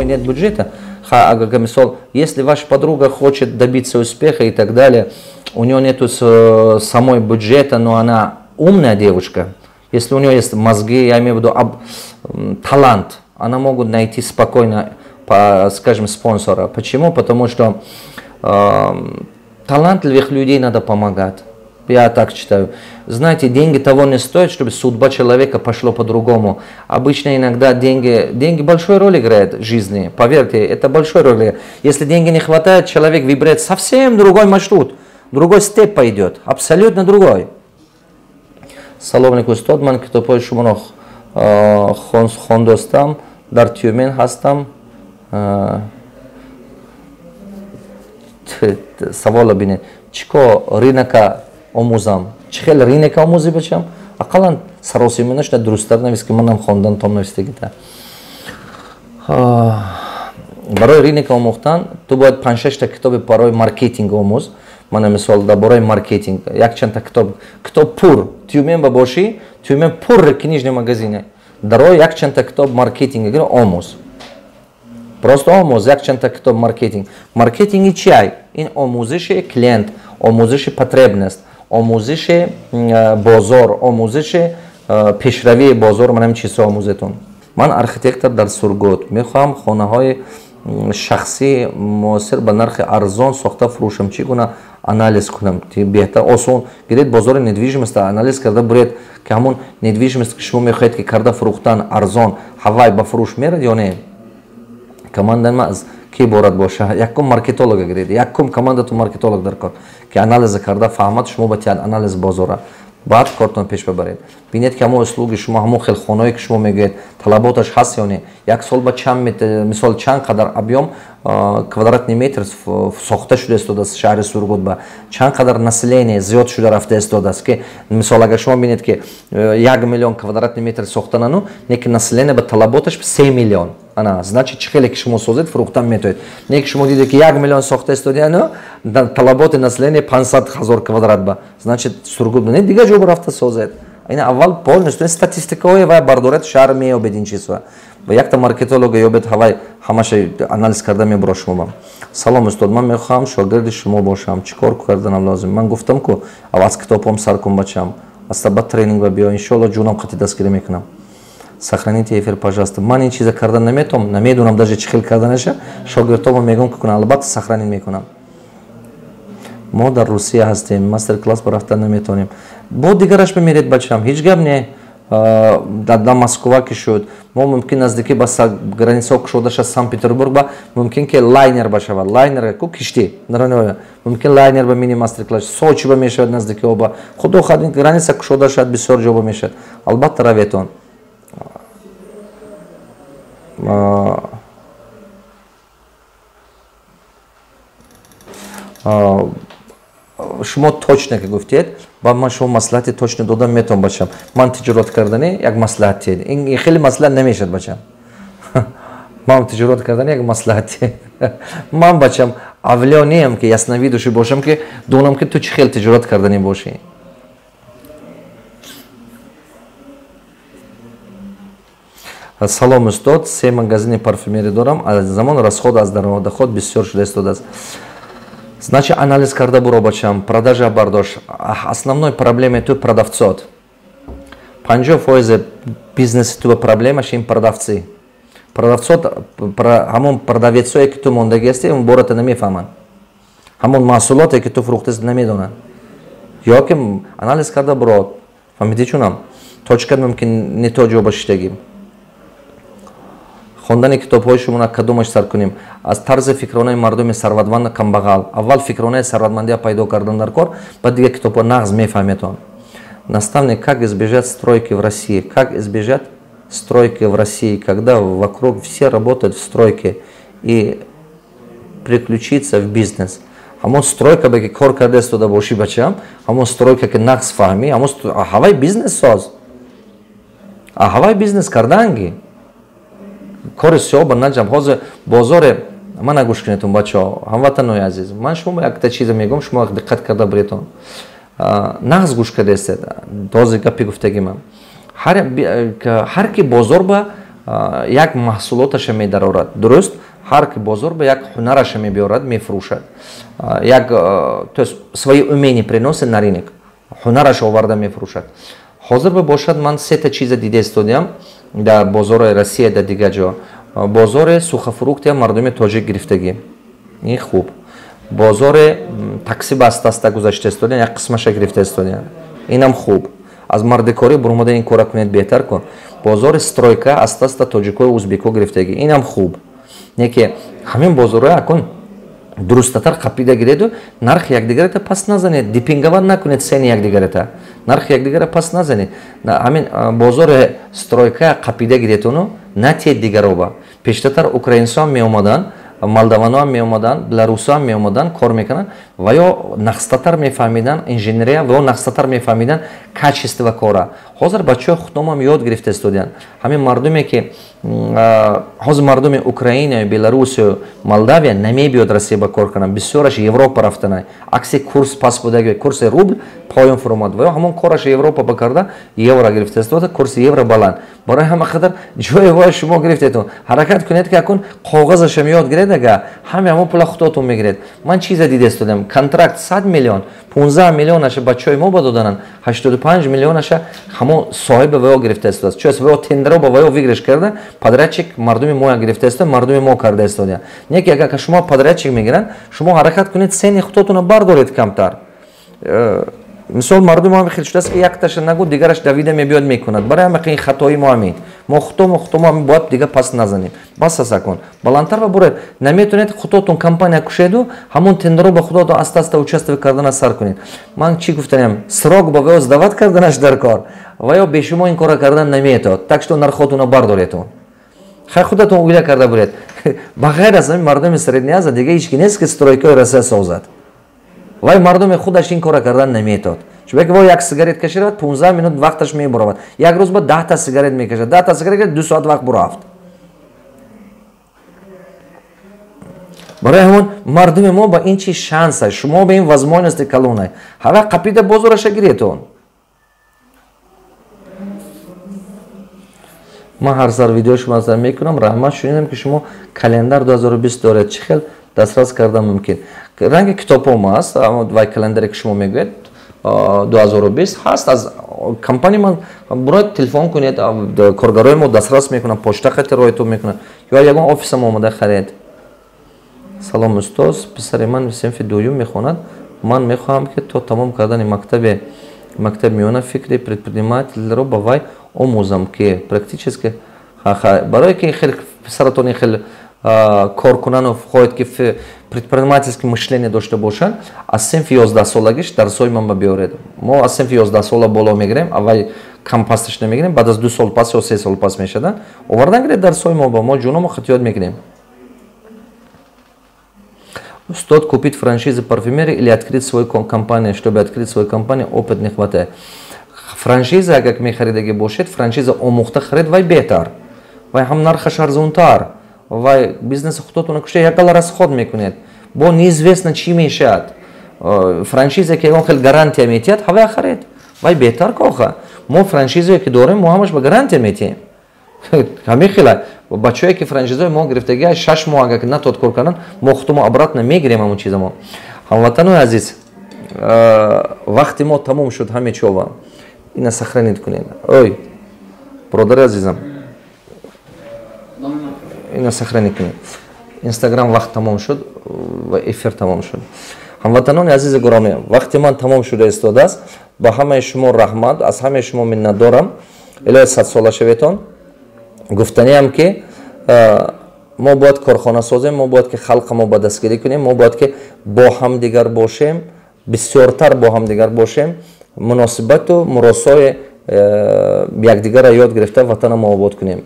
самой нет бюджета, мисол, если ваша подруга хочет добиться успеха и так далее, у нее нету самой бюджета, но она умная девушка, если у нее есть мозги, я имею в виду талант, она могут найти спокойно, скажем, спонсора. Почему? Потому что талантливых людей надо помогать. Я так считаю. Знаете, деньги того не стоят, чтобы судьба человека пошла по-другому. Обычно иногда деньги большую роль играют в жизни. Поверьте, это большая роль. Если деньги не хватает, человек выбирает совсем другой маршрут. Другой степ пойдет. Абсолютно другой. Салом алейкум, устод. Ман китобҳои шуморо хондостам, дар Тюмен ҳастам. Савола бинед. Чӣ кор рынока омӯзам? Чӣ хел рынока омӯзӣ бачам? Ақаллан саросима нашуда дурусттар навис, ки манам хондан том навистагита. Барои рынока омӯхтан ту бояд 5-6 та китоби барои маркетинг омӯз. Мана мисол дар бораи маркетинг якчандта китоб, китоб пур Тюмен ба бошӣ, Тюмен пур книжный магазине. Дарои якчандта китоб маркетинг гир омӯз. Просто омӯз якчандта китоб маркетинг. Маркетинги чи? Ин омӯзиши клиент, омӯзиши потребность, омӯзиши бозор, омӯзиши пешравии бозор, ман ҳамин чизҳо омӯзетон. Ман архитектор дар Сургут. Мехоҳам хонаҳои шахсии муосир ба нархи арзон сохта фурӯшам. Чӣ гуна анализ кунам? Беҳтар осон гиред бозори недвижимость анализ карда буред, ки ҳамон недвижимость, ки шумо мехоҳед ки карда фурӯхтан арзон, ҳавай ба фурӯш мерад ё не? Командаи ман аз ки иборат боша? Якум маркетолога гиред, якум командату маркетолог дар кор, ки анализа карда фаҳмад, шумо ба тиҳад анализ бозора, баъд кортон пеш бабаред. Бинед, ки ҳамон услуги шумо, ҳамон хел хонаое, ки шумо мегӯед, талаботаш ҳаст ё не. Як сол ба чанд, мисол, чанд қадар объём квадратный метр сохта шуда истодааст шаҳри Сургут ба, чанд қадар население зиёд шуда рафта истодааст, ки мисол агар шумо бинед, ки 1 миллион квадратный метр сохтанану, не ки население ба талаботаш 3 миллион, ана значит, чӣ хеле ки шумо созед, фурӯхтан метавонед. Не ки шумо дидед, ки 1 миллион сохта истодиану талаботи население 500 000 квадрат ба, значит, Сургут не, дигар ҷо рафта созед. Ин аввал полностью статистикаҳое вай бардоред, шаҳр меёбед ин чизҳо. Ба якта маркетолога ёбед, ҳавай ҳамаша анализ карда мебуро шумо. Салом, устод, ман мехоҳам шогирди шумо бошам, чӣ кор карданам лозим? Ман гуфтам ку, аз китобҳом сар кун, бачам, аста ба тренинг ба биё, иншоалло, ҷунам қати дастгирӣ мекунам. Сохраните эфир, пожалуйста. Ман ин чиза кардан наметавонам, намедонам даже чӣ хел карданаша. Шогирдҳомо мегӯям, ки кунам, албатта, сохранить мекунам. Мо дар Русия ҳастем, мастер класс ба рафтан наметавонем. Бо дигараш бимеред, бачам, ҳеҷ гап не. Дар Москва ки шуд, мо мумкин наздикӣ ба границаҳо кушода шад, Санкт Петербург ба мумкин ки лайнер башавад. Лайнер ку киштӣ, мумкин лайнер ба мини мастер класс Сочи ба мешавад наздикиҳо ба. Худо хоҳад, граница кушода шавад, бисёр ҷо ба мешавад, албатта, раветон. Шумо точно ки гуфтед, ба ман шумо маслиҳати точно додан метавон, бачам. Ман тиҷорат кардани як маслиҳат тед, ин хеле маслиҳат намешавад, бачам. Ман тиҷорат кардани як маслиҳат тед. Ман, бачам, авлиё неам, ки ясновидящий бошам, ки донам, ки ту чӣ хел тиҷорат карданӣ бошӣ. Салом, устод, се магазини парфюмерӣ дорам, аз замон расход аз доход бисёр шуда истодааст. Значит, анализ карда буро, бачам, продажа бардошт. Основной проблема ту продавцот. 50% бизнеси ту проблемаш ин продавцы. Продавцот, ҳамон продавецое, ки ту мондагӣ ҳастӣ, он бората намефаҳманд. Ҳамон маҳсулоте, ки ту фурӯхтаст, намедонанд. Ё ки анализ карда буро, фаҳмидӣ чунам? Точка мумкин не то ҷо ба шиштагӣ. Хондани китобҳои шуморо кадомаш сар кунем? Аз тарзи фикронаи мардуми сарватманд, камбағал. Аввал фикронаи сарватмандия пайдо кардан дар кор, баъд дигар китобҳо нағз мефаҳметон. Наставник, как избежать стройки в России? Как избежать стройки в России, когда вокруг все работают в стройке, и приключиться в бизнес? Ҳамон стройка ба ки кор карда истода бошӣ, бачам, ҳамон стройка ки нағз фаҳмӣ, ҳамон ҳавай бизнес соз, ҳавай бизнес карданги кори сиёҳ ба наҷам. Ҳозир бозоре мана гӯш кунедтон, бачаҳо, ҳамватанои азиз. Ман шумо якта чиза мегӯям, шумо диққат карда биретон, нағз гӯш кардаистед. Ҳозир гапи гуфтагимам, ҳар ки бозор ба як маҳсулоташа медарорад. Дуруст, ҳар ки бозор ба як ҳунараша мебиёрад, мефурӯшад. Як, то есть свои умения приносит на рынок. Ҳунараш оварда мефурӯшад. Ҳозир ба бошад, ман сета чиза дида истодиам дар бозори Россия, дар дигар ҷо. Бозори сухофрукты мардуми тоҷик гирифтагӣ. Ин хуб. Бозори такси ба аста-аста гузашта истодиан, як қисмаша гирифта истодиан. Инам хуб. Аз мардикорӣ бурумада ин кора кунед, беҳтар кун. Бозори стройка аста-аста тоҷикои узбеко гирифтагӣ. Инам хуб. Не ки ҳамин бозорҳо акун дурустатар қапида гиреду нархи якдигарата пас назанед, демпинговать накунед цены якдигарата. Нархи якдигара пас назанед. Ҳамин бозори стройка қапида гиретуну натиед дигароба. Пештатар украинсоам меомаданд, молдаваноам меомаданд, беларусоам меомаданд, кор мекунанд ва ё нақстатар мефаҳмиданд инженерия, ва ё нақстатар мефаҳмиданд качество кора. Ҳозир бачаҳои худомам ёд гирифта истодианд. Ҳамин мардуме ки ҳозир мардуми Украина, Беларусию, Молдавия намебиёд Россия ба кор кунанд, бисёраш Европа рафтанай. Акси курс пас будаги, курси рубл поён фуромад ва ё ҳамон кораш Европа ба карда евро гирифта истода, курси евро баланд. Барои ҳама қадар ҷои вой шумо гирифтетон. Ҳаракат кунед ки акун коғазашам ёд гиред, ага ҳаме ҳамон пула худотон мегиред. Ман чиза дида истодам: контракт 100 миллион, 15 миллионаша бачаҳои мо ба додананд, 85 миллионаша ҳамон соҳиби ваё гирифта истодааст. Чун ваё тендеро ба ваё выигрыш карда, подрядчик мардуми моя гирифта истода, мардуми мо карда истодия. Не ки агар шумо подрядчик мегиранд, шумо ҳаракат кунед цены худотонро бардоред камтар. Мисол, мардум ҳам хел шудааст, ки якташа нагу, дигараш давида мебиёд, мекунад. Барои ҳама ин хатои мо ҳамин. Мо худомо бояд дига пас назанем. Бас аса кун. Баландтар ба буред. Наметонед, худотон компания кушеду, ҳамон тендеро ба худотон аста-аста участвовать кардана сар кунед. Ман чӣ гуфтанем? Срок ба ваё сдавать карданаш дар кор. Ва ё бе шумо ин кора кардан наметавад. Так что нархотонро бардоретон. Хай, худатон угля карда буред. Ба ғайр аз ҳамин мардуми Средняя Азия дига ҳеч ки нест, ки стройкаи Россия созад. Вай мардуми худаш ин кора кардан наметод. Чунки вой як сигарет каширавад, 15 минут вақташ мебуравад. Як рӯз ба 10-та сигарет мекашад. 10-та сигарет 2 соат вақт бурафт. Барои ҳамон мардуми мо ба ин чи шанс аст, шумо ба ин возможности калонай. Ҳава қапида бозораша гиретон. Ман ҳар сар видео шумо назар мекунам. Раҳмат, шунидам ки шумо календар 2020 доред. Чӣ хел дастрас кардан мумкин? Ранги китобҳом аст, вай календаре ки шумо мегӯед 2020 ҳаст, аз компания ман буроед, телефон кунед, коргарои мо дастрас мекунанд, почта хати роятон мекунанд ё ягон офисам омада харед. Салом, устоз, писари ман синфи дуюм мехонад. Ман мехоҳам, ки то тамом кардани мактаби миёна фикри предпринимательро ба вай омӯзам, ки практически барое ки хел писаратон хел кор кунану хоҳед ки предпринимательский мышление дошта бошанд, аз синфи 11 солагиш дарсҳои ман ба биёред. Мо аз синфи 11 сола боло мегирем, аввал кам пасташ намегирем, баъд аз 2 сол пас ё 3 сол пас мешаванд. Овардан гиред дарсҳои мо ба мо, ҷуномо хатиёт мекунем. Устод, купить франшизы парфюмерии или открыть свою компанию? Чтобы открыть свою компанию, опыт не хватает. Франшиза агар мехаридагӣ бошед, франшиза омӯхта харид, вай беҳтар. Вай ҳам нархаш арзонтар. Вай бизнеси худотонро кушта якала расход мекунед. Бо неизвестно чӣ мешавад. Франшиза ки ягон хел гарантия метиҳад, ҳавай харед. Вай беҳтар коха. Мо франшизае ки дорем, мо ҳамаш ба гарантия метиҳем. Ҳамин хела бачаҳое ки франшизаи мо гирифтагӣ, 6 моҳ агар натод кор кардан, мо худомо обратно мегирем ҳамон чизамо. Ҳамватанои азиз, вақти мо тамом шуд, ҳаме чова. Ина сохранить кунед. Ой, бародари азизам, ина сохранить кунед. Инстаграм вақт тамом шуд ва эфир тамом шуд. Ҳамватанони азизи гиромӣ, вақти ман тамом шуда истодааст. Ба ҳамаи шумо раҳмат, аз ҳамаи шумо миннатдорам. Илоҳи садсола шаветон. Гуфтаниам ки мо бояд корхона созем, мо бояд ки халқа мо ба дастгирӣ кунем, мо бояд ки бо ҳамдигар бошем, бисёртар бо ҳамдигар бошем, муносибату муросои якдигарро ёд гирифта ватана мо обод кунем.